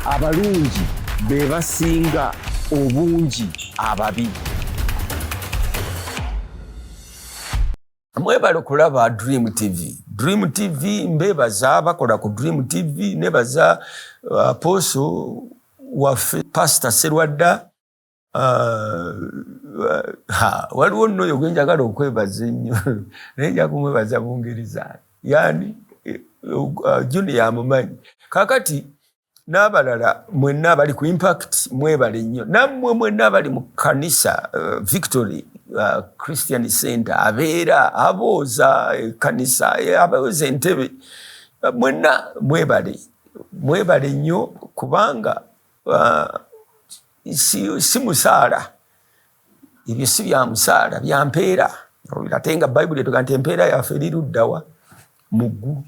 Abalungi be basinga obungi ababi. Mwebale okulaba Dream TV. Dream TV mbebaza abakola ku Dream TV, nebaza Apostle waffe Pastor Serwadda. Waliwo nno oyo gwe njagala okwebaza ennyo naye nja kumwebaza mu ngeri zange, yani Junior amumanyi. Kakati n'abalala mwenna abali ku Impact mwebale nnyo, nammwe mwenna abali mu kanisa Victory Christian Center, abeera abooza ekkanisa, abooza entebe, mwenna mwebale, mwebale nnyo kubanga si musaala, ebyo si bya musaala, bya mpeera. Ate nga Bayibuli etuga nti empeera yaffe eri luddawa? Mu ggulu.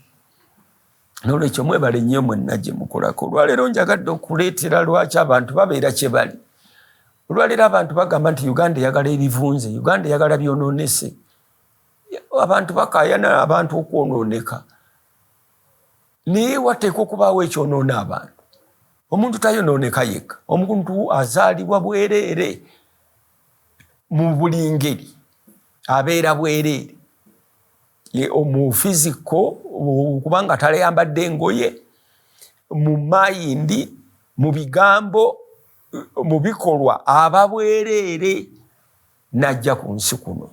N'olwekyo mwebale nnyo mwenna gye mukolako. Olwaleero njagadde okuleetera lwaki abantu babeera kye bali. Olwaleero abantu bagamba nti Uganda eyagala ebivunze, Uganda eyagala byonoonese. Abantu bakaayana abantu okwonooneka, naye wateekwa okubaawo ekyonoona abantu. Omuntu tayonooneka yekka, omuntu azaalibwa bwereere mu buli ngeri, abeera bwereere mu fiziko kubanga taleyambadde engoye, mu mayindi, mu bigambo, mu bikolwa, aba bwereere n'ajja ku nsi kuno.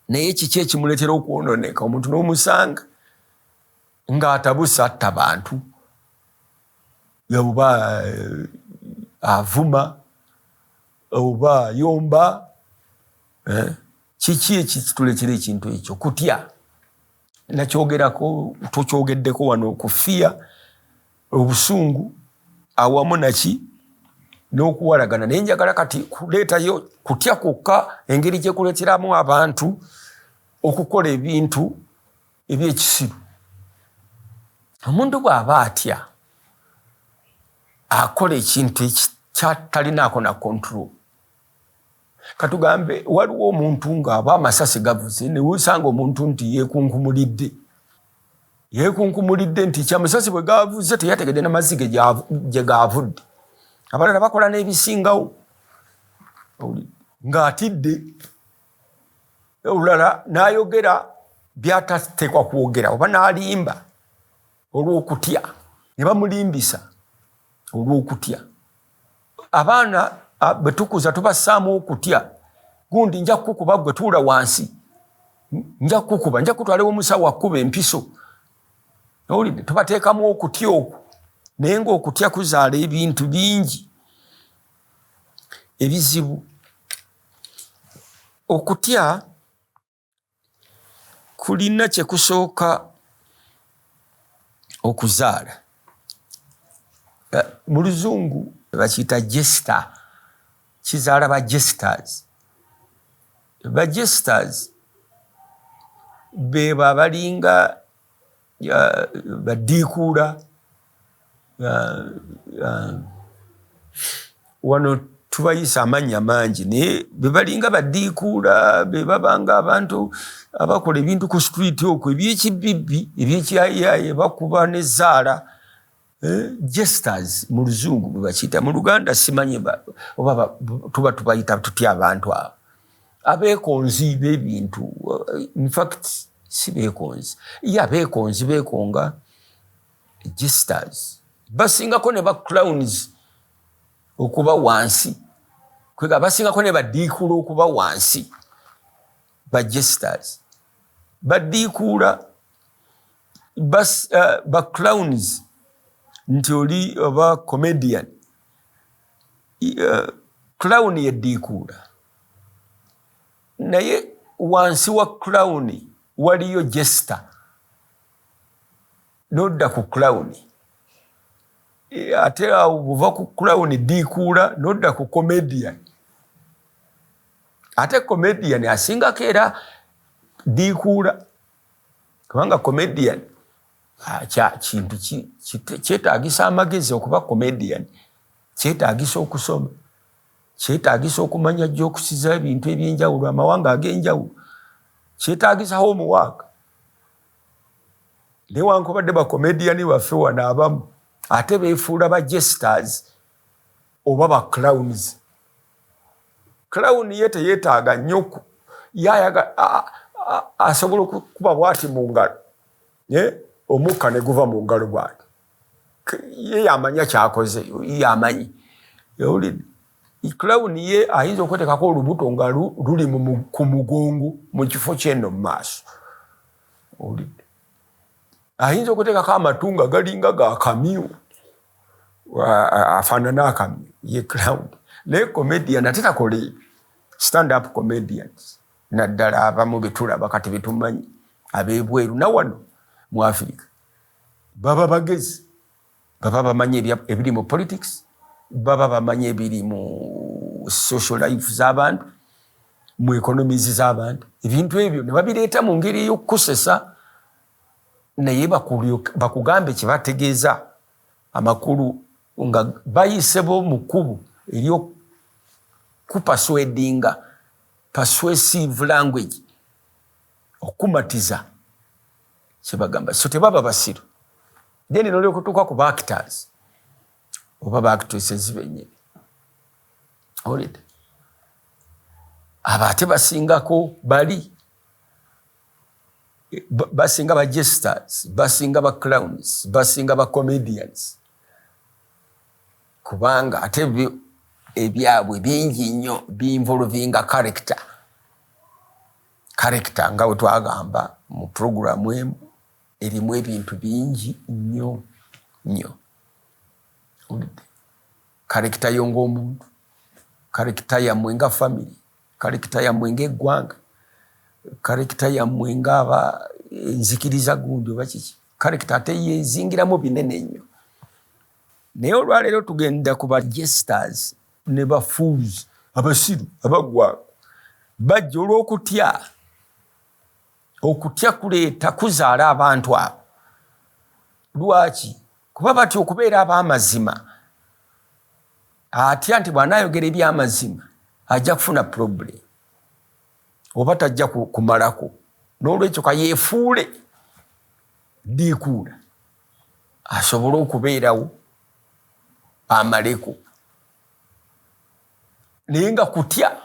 Naye kiki ekimuleetera okwonooneka? Omuntu n'omusanga ng'atabuse atta bantu, oba avuma, oba ayomba. Kiki ekituleetera ekintu ekyo? Kutya. Nakyogerako, tukyogeddeko wano ku fear, obusungu awamu naki n'okuwalagana. Naye njagala kati kuleetayo kutya kwokka, engeri gye kuleeteramu abantu okukola ebintu ebyekisiru. Omuntu bw'aba atya akola ekintu ekyatalinaako na control. Katugambe waliwo omuntu ng'aba amasasi gavuze, newosanga omuntu nti yeekunkumulidde, yeekunkumulidde nti kyamasasi bwe gavuze teyategedde n'amazzi gye gaavudde. Abalala bakola n'ebisingawo ng'atidde, olulala n'ayogera by'atateekwa kwogera oba n'alimba olw'okutya, ne bamulimbisa olw'okutya. Abaana bwe tukuza tubassaamu okutya, gundi nja kukukuba gwe tuula wansi, nja kukukuba, nja kutwala omusawo akkuba empiso. Owulidde? Tubateekamu okutya okwo, naye ng'okutya kuzaala ebintu bingi ebizibu. Okutya kulina kye kusooka okuzaala. Mu luzungu bakiyita jester, kizaala ba jesters. Ba jesters bebo abalinga badiikuula. Wano tubayisa amannya mangi, naye be balinga badiikuula, be babanga abantu abakola ebintu ku street okwo ebyekibibbi, ebyekiyayiyaye, bakuba n'ezzaala. Jesters mu luzungu bwe bakiyita, mu Luganda simanyi oba tuba tubayita tutya abantu abo abeekonzi b'ebintu. In fact si beekonzi, ye abeekonzi beekonga jesters basingako ne ba clowns okuba wansi, kwega basingako ne badiikuula okuba wansi. Ba jesters, badiikuula, ba clowns nti oli oba comedian. Clown yeddiikuula, naye wansi wa clown waliyo jester, nodda ku clown. Ate awo buva ku clown diikuula nodda ku comedian, ate comedian asingako era diikuula, kubanga comedian kintu kyetaagisa amagezi okuba comedian, kyetaagisa okusoma, kyetaagisa okumanya gy'okusiza ebintu ebyenjawulo, amawanga ag'enjawulo, kyetaagisa homework. Newankubadde bakomediyani baffe wano abamu Ate beefuula ba jesters oba ba clowns. Clown ye teyeetaaga nnyo, yayaga asobola okukuba bwati mu ngalo, omukka ne guva mu ngalo bwati. Ye yamanya kyakoze, yamanyi. Owulidde? Clown ye ayinza okwetekako olubuto nga luli ku mugongo mu kifo kyeno mu maaso. Owulidde? Ayinza okuteekako amatu nga galinga ga kamyu, afaanana akamyu. Ye clown. Naye comedian ate takola ebyo. Stand up comedians, naddala abamu betulaba kati betumanyi ab'ebweru nawano mu Africa, baba bagezi, baba bamanyi ebiri mu politics, baba bamanyi ebiri mu social life z'abantu, mu economies z'abantu. Ebintu ebyo ne babireeta mu ngeri ey'okukusesa, naye bakugambe kye bategeeza, amakulu nga bayisebo mu kkubo ery'okupersuadinga, persuasive language, okumatiza kyebagamba. So tebaba basiru. Then nolyoka otuuka ku baactors oba baactresses bennyini. Owulidde? Abo ate basingako bali basinga ba jesters, basinga ba clowns, basinga ba comedians, kubanga ate ebyabwe bingi nnyo biinvolvinga character. Character, nga bwe twagamba mu puroguramu emu, erimu ebintu bingi nnyo nnyo. Owulidde? Character yo ng'omuntu, character yammwe nga family, character yammwe ng'eggwanga, character yammwe ng'aba enzikiriza gundi oba kiki. Character ate yezingiramu binene nnyo. Naye olwaleero tugenda ku ba jesters ne ba fools, abasiru abaggwanga bajja olw'okutya. Okutya kuleeta kuzaala abantu abo. Lwaki? Kuba batya okubeera ab'amazima. Atya nti bw'anaayogera ebyamazima ajja kufuna problem oba tajja kumalako. N'olwekyo kayeefuule ddiikuula asobole okubeerawo amaleko, naye nga kutya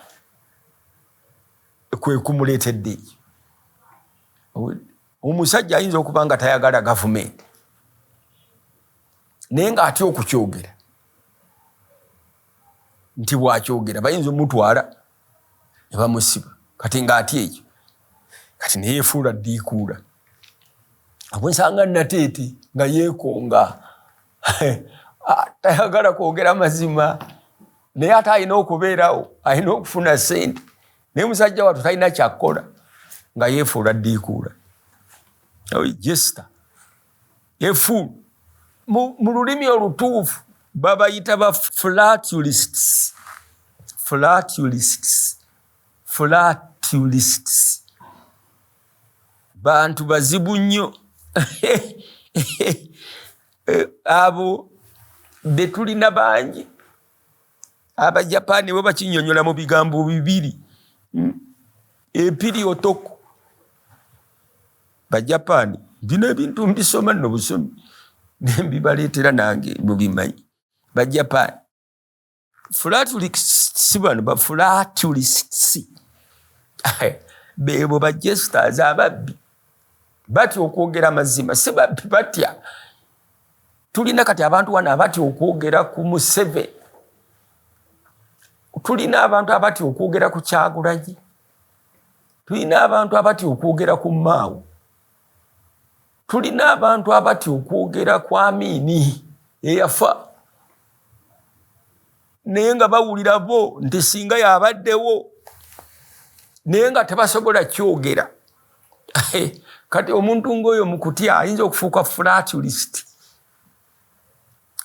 kwe kumuleetedde ekyo. Omusajja ayinza okuba nga tayagala gavumenti, naye ng'atya okukyogera nti bw'akyogera bayinza omutwala ne bamusiba. Kati ng'atya ekyo, kati neyeefuula ddiikuula. Obwensanga Nateete nga yeekonga, tayagala kwogera mazima, naye ate alina okubeerawo, alina okufuna ssente, naye musajja wattu talina kyakkola nga yeefuula ddiikuula. Jester, a fool. Mu lulimi olutuufu babayita ba flatulists. Flatulists, flatulists bantu bazibu nnyo abo betulina bangi. Abajapaani bo bakinyonyola mu bigambo bibiri, Epiri otoko. Bajapaani bino ebintu mbisoma nno busomi nembibaleetera, nange mubimanyi. Bajapaani flatulists, bano ba flatulists bebo ba jesters, ababbi. Batya okwogera amazima, si babbi, batya. Tulina kati abantu wano abatya okwogera ku Museveni, tulina abantu abatya okwogera ku Kyagulanyi, tulina abantu abatya okwogera ku Maawo, tulina abantu abatya okwogera ku Amiini eyafa, naye nga bawulira bo nti singa yabaddewo, naye nga tebasobola kyogera. Kati omuntu ngaoyo mukutya ayinza okufuuka flatulist,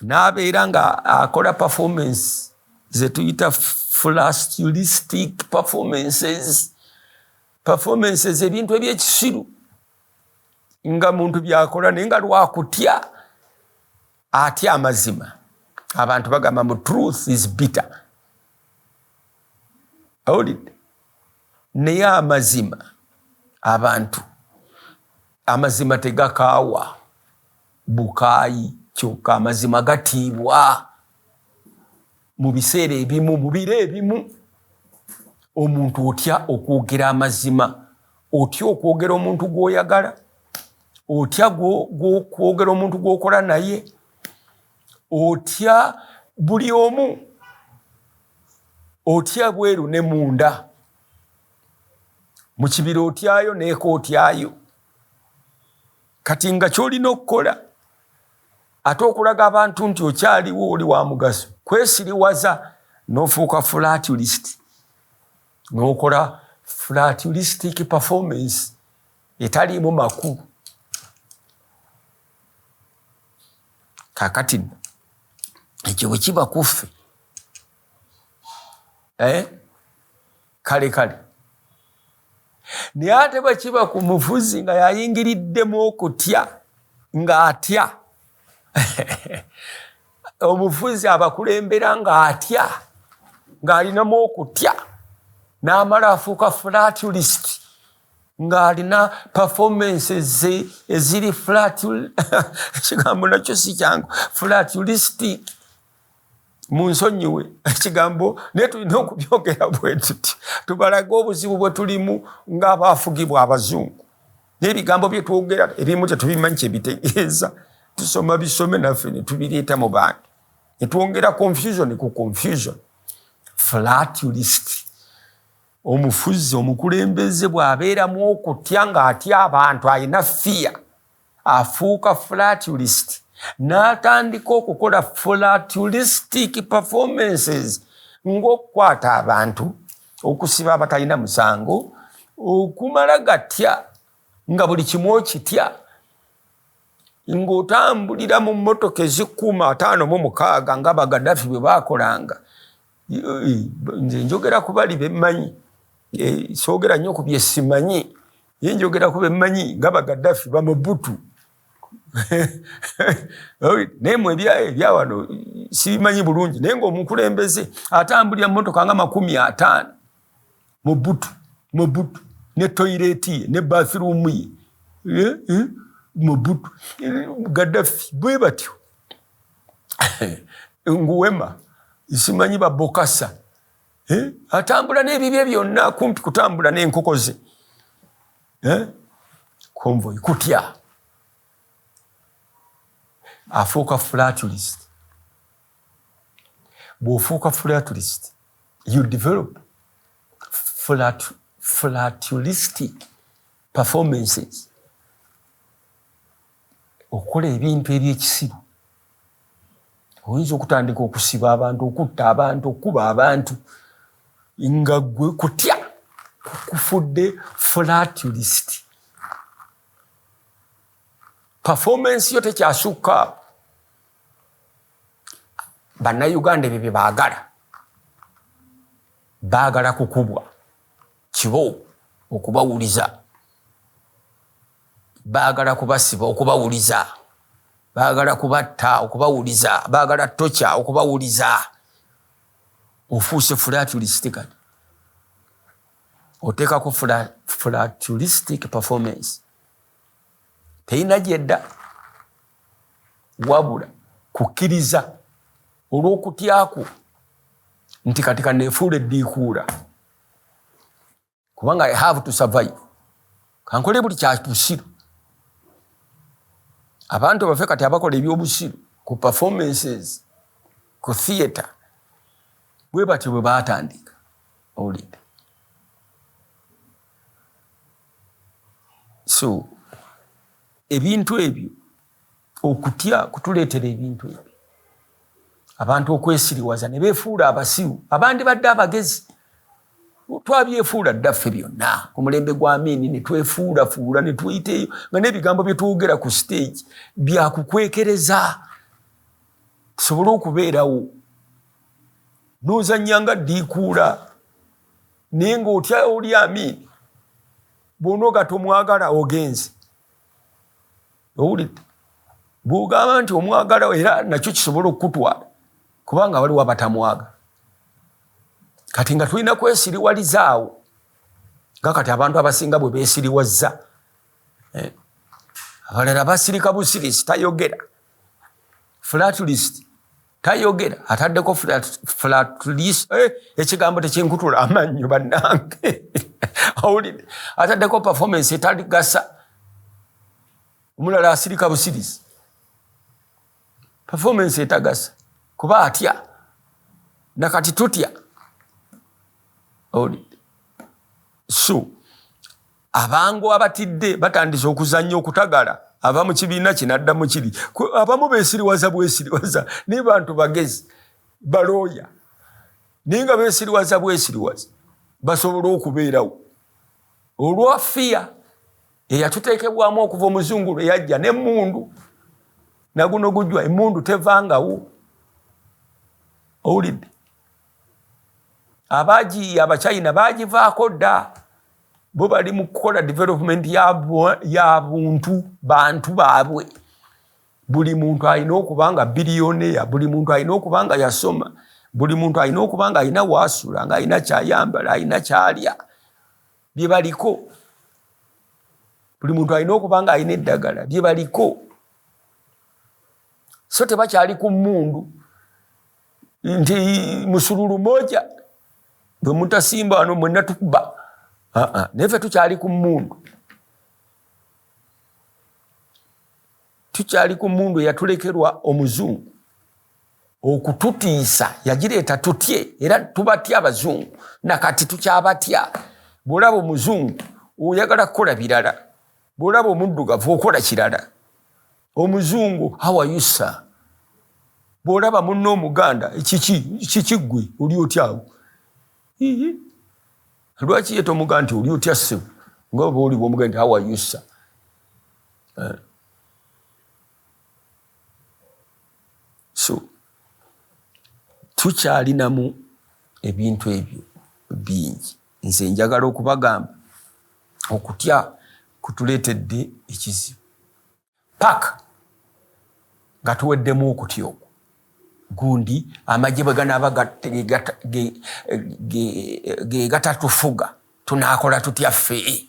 n'abeera nga akola performance zetuyita flatulistic performances, performances, ebintu ebyekisiru nga muntu byakola, naye nga lwakutya, atya amazima. Abantu bagamba mu truth is bitter. Awulidde? Naye amazima, abantu, amazima tegakaawa bukaayi. Kyokka amazima gatiibwa mu biseera ebimu, mu biro ebimu. Omuntu otya okwogera amazima, otya okwogera omuntu gw'oyagala, otya kwogera omuntu gw'okola naye, otya buli omu, otya bweru ne munda, mu kibira otyayo neeka otyayo. Kati nga ky'olina okukola ate okulaga abantu nti okyaliwo, oli wa mugaso, kwesiriwaza n'ofuuka flatulist, n'okola flatulistic performance etaliimu makulu. Kakati nno ekyo bwe kiba kuffe, kale kale, naye ate bwe kiba ku mufuzi nga yayingiriddemu okutya, ng'atya omufuzi abakulembera ng'atya, ng'alinamu okutya, n'amala afuuka flatulist, ng'alina performances eziri flatul ekigambo nakyo si kyangu, flatulistic. Munsonyiwe ekigambo, naye tulina okubyogera bwe tuti tubalage obuzibu bwe tulimu ng'abaafugibwa abazungu. N'ebigambo bye twogera ebimu tetubimanyi kyebitegeeza, tusoma bisome naffe ne tubireeta mu bantu ne twongera confusion ku confusion. Flatulist, omufuzi omukulembeze bw'abeeramu okutya, ng'atya abantu, alina fear, afuuka flatulist n'atandika okukola flatulistic performances, ng'okukwata abantu, okusiba abatalina musango, okumala gatya nga buli kimu okitya, ng'otambulira mu mmotoka ezikuuma 56 nga Bagadafi bwe baakolanga. Nze njogera ku bali bemmanyi, soogera nnyo ku byesimanyi, ye njogera ku bemmanyi nga Bagadafi, Bamobutu, naye mwe ebyawano sibimanyi bulungi. Naye ng'omukulembeze atambulira mu mmotoka nga 50, Mobutu, Mobutu ne toilet ye ne bathroom ye, Mobutu, Gaddafi, bwe batyo, Nguema, simanyi Babokasa, atambula n'ebibye byonna, kumpi kutambula n'enkoko ze, convoy. Kutya, afuuka flatulist. Bw'ofuuka flatulist, you develop flatulistic performances, okukola ebintu ebyekisiru. Oyinza okutandika okusiba abantu, okutta abantu, okukuba abantu, nga gwe kutya kufudde flatulist. Performance yo tekyasukka. Bannayuganda ebyo bye baagala, baagala kukubwa kibo okubawuliza, baagala kubasiba okubawuliza, baagala kubatta okubawuliza, baagala torture okubawuliza. Ofuuse flatulist. Kati oteekako flatulistic performance, teyina gyedda wabula kukkiriza olw'okutyaku nti kati kaneefuula eddiikuula kubanga I have to survive, kankole buli kyabusiru. Abantu baffe kati abakola ebyobusiru ku performances, ku theatre, bwe batyo bwe baatandika. Owulidde? So ebintu ebyo, okutya kutuleetera ebintu ebyo, abantu okwesiriwaza ne beefuula abasiru abandi badde abagezi. Twabyefuula ddaffe byonna ku mulembe gwa Amiini, ne twefuulafuula ne tuyiteeyo nga n'ebigambo bye twogera ku stage byakukwekereza tusobole okubeerawo. N'ozannya nga ddiikuula, naye ng'otya oli Amiini, bw'onooga tomwagala ogenze. Owulidde? Bw'ogamba nti omwagala, era nakyo kisobola okukutwala, kubanga waliwo abatamwagala. Kati nga tulina kwesiriwalizaawo nga kati abantu abasinga bwe beesiriwazza, abalala basirika busirisi, tayogera. Flat list tayogera, ataddeko flat list, ekigambo tekinkutula amannyo bannange. Owulidde, ataddeko performance etaligasa. Omulala asirika busirisi, performance etagasa kuba atya. Nakati tutya. Owulidde? So abangu abatidde batandise okuzannya okutagala, ava mu kibiina kinadda mu kiri. Abamu beesiriwaza bwesiriwaza, naye bantu bagezi, balooya, naye nga beesiriwaza bwesiriwaza basobole okubeerawo olwa fear eyatuteekebwamu okuva omuzungu lwe yajja n'emmundu. Naguno gujwa emmundu tevangawo. Owulidde, abagiiya Abachina bagivaako dda. Bo bali mu kukola development ya buntu, bantu baabwe. Buli muntu alina okuba nga billionaire, buli muntu alina okuba nga yasoma, buli muntu alina okuba nga alina waasula, nga alina kyayambala, alina kyalya, bye baliko. Buli muntu alina okuba nga alina eddagala, bye baliko. So tebakyali ku mmundu nti musululu moja, bwe mutasimba wano mwenna tukuba. Naye ffe tukyali ku mmundu, tukyali ku mmundu eyatulekerwa omuzungu okututiisa. Yagireeta tutye, era tubatya abazungu, nakati tukyabatya. Bw'olaba omuzungu oyagala kukola birala, bw'olaba omuddugavu okola kirala. Omuzungu, "How are you, sir?" Bw'olaba munno omuganda, kiki kiki, ggwe oli otyawo? Lwaki ye tomuga nti oli otya ssebo, nga oba oli bwomuga nti "How are you, sir?" So tukyalinamu ebintu ebyo bingi. Nze njagala okubagamba, okutya kutuleetedde ekizibu paka nga tuweddemu okutya okwo. Gundi amagye bwe ganaaba ge gatatufuga, tunaakola tutya ffe?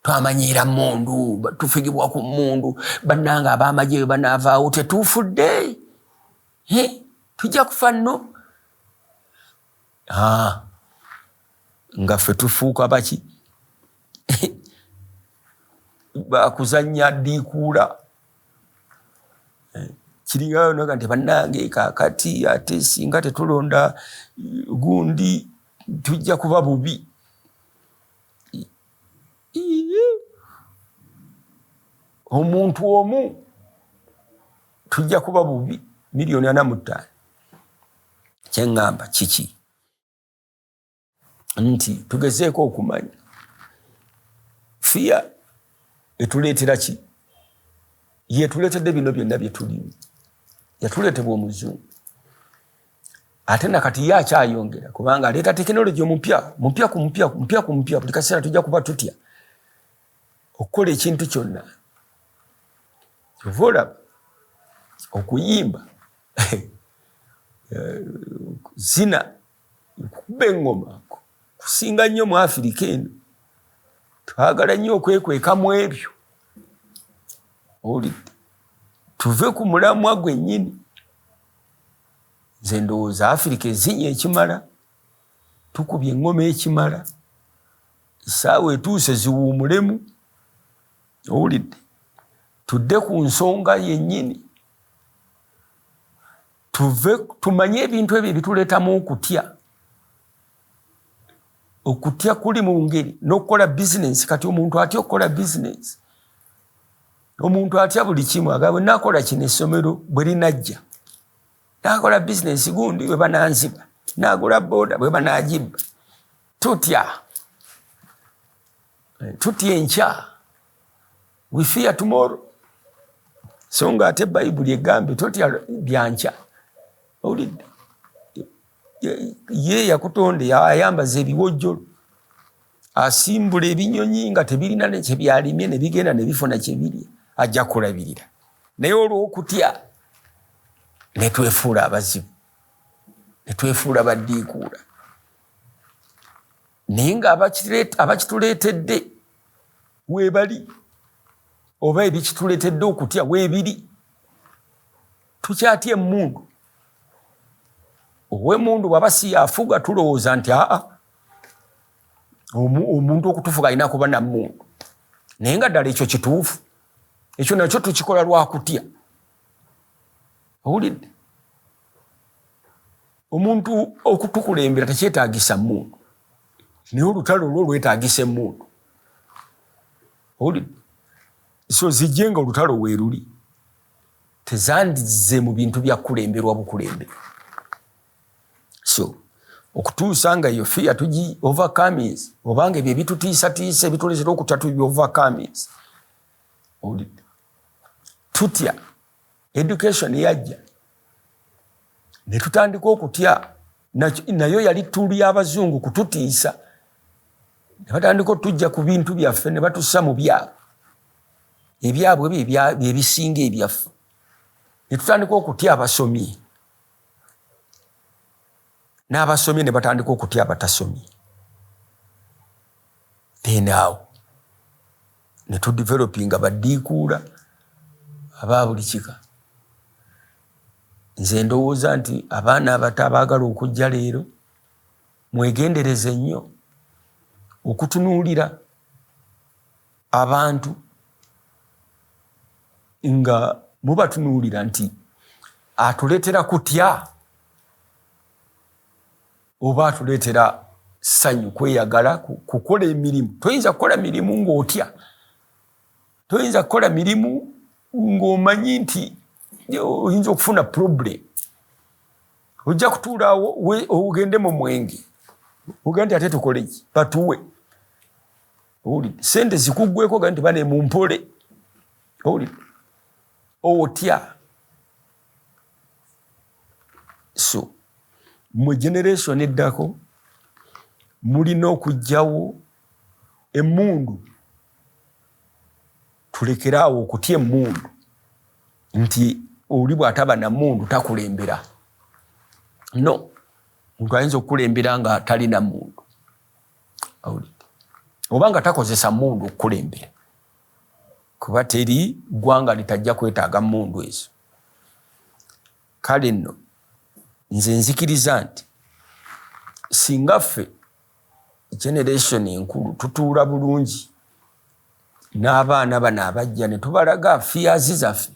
Twamanyiira mundu, tufugibwa ku mundu. Bannanga, ab'amagye bwe banaavaawo tetuufudde, tujja kufa nno. Nga ffe tufuuka baki bakuzanya ddiikuula. Kiringa nti bannange, kaakati ate singa tetulonda gundi tujja kuba bubi. Omuntu omu tujja kuba bubi, 45 million. Kyeŋŋamba kiki? Nti tugezeeko okumanya fear etuleetera ki. Yetuleetedde bino byonna bye tulimu, yatuleetebwa omuzungu. Ate nakati ye akyayongera, kubanga aleeta tekinologi omupya, mupya ku mupya, mupya ku mupya. Buli kaseera tujja kuba tutya okukola ekintu kyonna. Kyova olaba okuyimba, zina, kukuba eŋŋoma kusinga nnyo mu Afirika eno. Twagala nnyo okwekwekamu ebyo. Owulidde, tuve ku mulamwa gwennyini. Nze ndowooza Afirika ezinya ekimala, tukubye eŋŋoma ekimala, essaawa etuuse ziwuumulemu. Owulidde, tudde ku nsonga yennyini, tuve tumanye ebintu ebyo ebituleetamu okutya. Okutya kuli mu ngeri n'okukola bizinensi. Kati omuntu atya okukola bizinensi, omuntu atya buli kimu. Agamba, bwe nakola kino, essomero bwe linajja, nakola bizinensi gundi bwe bananziba, nagula booda bwe banagibba. Tutya, tutya enkya, we fear tomorrow. So nga ate Bayibuli egambye totya byankya. Owulidde, ye yakutonde, ayambaza ebiwojjolo, asimbula ebinyonyi nga tebirina kyebyalimye, ne bigenda ne bifuna kyebirya, ajja kulabirira. Naye olw'okutya netwefuula abazibu, netwefuula baddiikuula, naye nga abakituleetedde weebali, oba ebikituleetedde okutya weebiri. Tukyatya emmundu. Ow'emmundu bw'aba si yafuga, tulowooza nti aa, omuntu okutufuga alina kuba na mmundu. Naye nga ddala ekyo kituufu? Ekyo nakyo tukikola lwakutya. Owulidde? Omuntu okutukulembera tekyetagisa mmundu, naye olutalo olwo lwetagisa emmundu. Owulidde? So zijje nga olutalo weeruli, tezandize mu bintu bya kukulemberwa bukulemberwa. So okutuusa nga eyo fear tugi overcomes, obanga ebyo ebitutiisatiisa, ebituleetera okutya, tubi overcomes. Owulidde? Tutya. Education yajja ne tutandika okutya. Nayo yali tool y'abazungu kututiisa, ne batandika otujja ku bintu byaffe ne batussa mu byabwe. Ebyabwe byebisinga ebyaffe, ne tutandika okutya abasomye, n'abasomye ne batandika okutya abatasomye. Then awo ne tudevelopinga baddiikuula aba buli kika. Nze ndowooza nti abaana abato abaagala okujja leero, mwegendereze nnyo okutunuulira abantu nga mubatunuulira nti atuleetera kutya oba atuleetera ssanyu, kweyagala kukola emirimu. Toyinza kukola mirimu ng'otya, toyinza kukola mirimu ng'omanyi nti oyinza okufuna problem. Ojja kutuulaawo ogende mu mwenge, ogende nti ate tukoleki, batuwe. Owulidde? Sente zikuggweko, ga nti bane mumpole. Owulidde? Otya. So mu generation eddako mulina okugjawo emmundu, tulekeraawo okutya emmundu nti oli bw'ataba na mmundu takulembera. No, muntu ayinza okukulembera nga talina mmundu oba nga takozesa mmundu okukulembera, kuba teri ggwanga litajja kwetaaga mmundu ezo. Kale nno nze nzikiriza nti singa ffe generation enkulu tutuula bulungi n'abaana bano abajja ne tubalaga fears zaffe,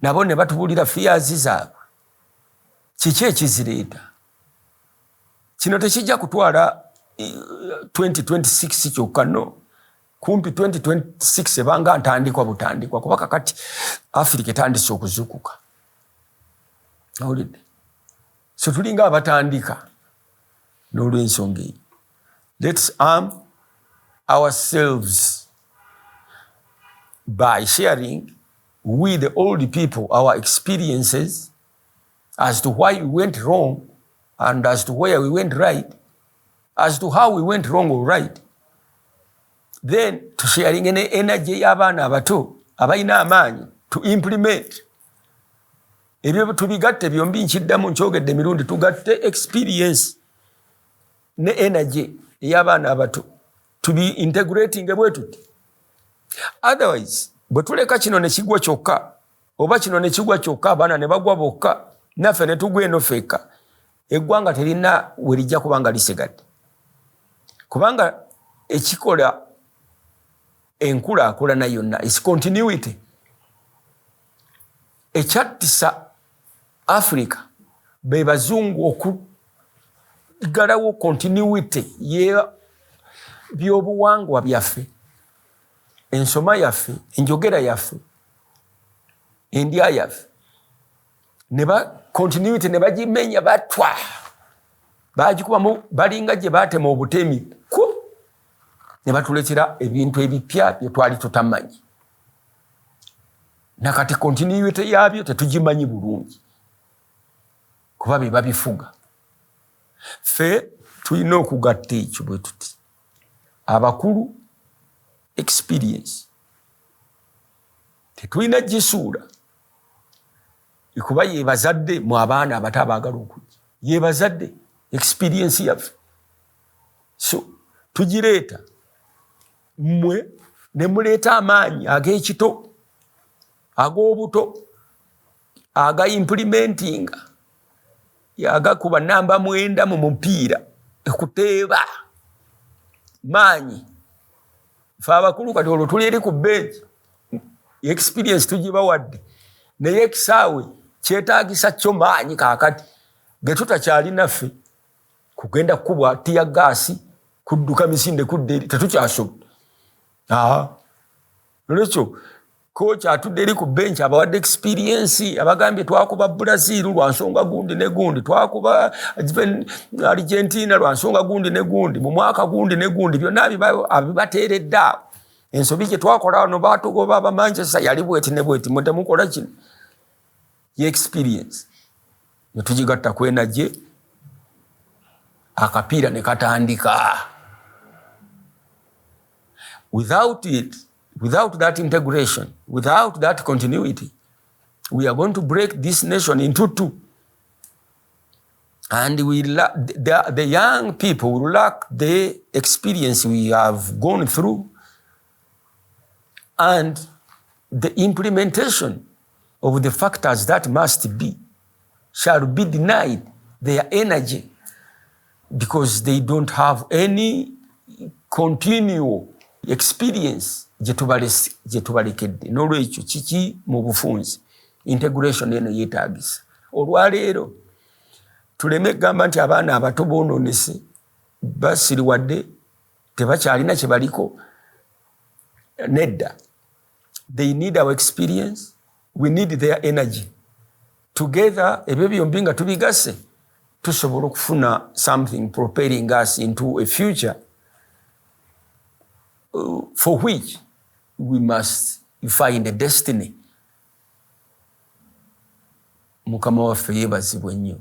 nabo ne batubulira fears zaabwe, kiki ekizireeta, kino tekijja kutwala 2026 kyokka. No, kumpi 2026 ebanga ntandikwa butandikwa, kuba kakati Africa etandise okuzukuka. Owulidde? So tulinga abatandika. N'olwensonga eyo, let's arm ourselves by sharing with the old people our experiences as to why we went wrong and as to where we went right, as to how we went wrong or right. Then tusharinge ne energy y'abaana abato abalina amaanyi to implement ebyo. Tubigatte byombi. Nkiddamu, nkyogedde emirundi, tugatte experience ne energy ey'abaana abato, tubi integrating bwe tuti. Otherwise bwe tuleka kino ne kigwa kyokka, oba kino ne kigwa kyokka, abaana ne bagwa bokka, naffe ne tugwa eno ffekka, eggwanga terina we lijja kuba nga lisigadde, kubanga ekikola enkulaakulana yonna is continuity. Ekyattisa Africa be bazungu okuggalawo continuity byobuwangwa byaffe, ensoma yaffe, enjogera yaffe, endya yaffe, ne ba continuity ne bagimenya batwa, bagikubamu balinga gye batema obutemi ku ne batuletera ebintu ebipya bye twali tutamanyi. Nakati continuity yabyo tetugimanyi bulungi, kuba be babifuga. Ffe tulina okugatta ekyo bwe tuti: abakulu experience tetulina gisuula, kuba yebazadde mu abaana abato abaagala okujja, yebazadde experience yaffe. So tugireeta, mmwe ne muleeta amaanyi ag'ekito, ag'obuto. Aga implementinga yagakuba namba 9 mu mupiira ekuteeba maanyi. Fe abakulu kati olwo tuli eri ku bench, experience tugibawadde, naye ekisaawe kyetaagisa kyo maanyi kaakati ge tutakyalina ffe kugenda kukubwa tear gas, kudduka misinde kudda eri, tetukyasobola. Nolwekyo coach atudde eri ku bench abawadde experience, abagambye twakuba Brazil lwa nsonga gundi ne gundi, twakuba Argentina lwa nsonga gundi ne gundi, mu mwaka gundi ne gundi, byonna abibateeredde awo. Ensobi gye twakola wano, batugoba aba Manchester, yali bweti ne bweti, mwe temukola kino. Ye experience ne tugigatta ku energy, akapiira ne katandika. Without it, without that integration, without that continuity, we are going to break this nation into two and the young people will lack the experience we have gone through, and the implementation of the factors that must be shall be denied their energy because they don't have any continual experience gye tubalekedde. N'olwekyo kiki mu bufunzi, integration eno yeetagisa. Olwaleero tuleme kugamba nti abaana abato boononese, basiriwadde, tebakyalina kye baliko. Nedda, they need our experience, we need their energy. Together, ebyo byombi nga tubigase, tusobola okufuna something propelling us into a future for which we must find a destiny. Mukama waffe yeebazibwe nnyo.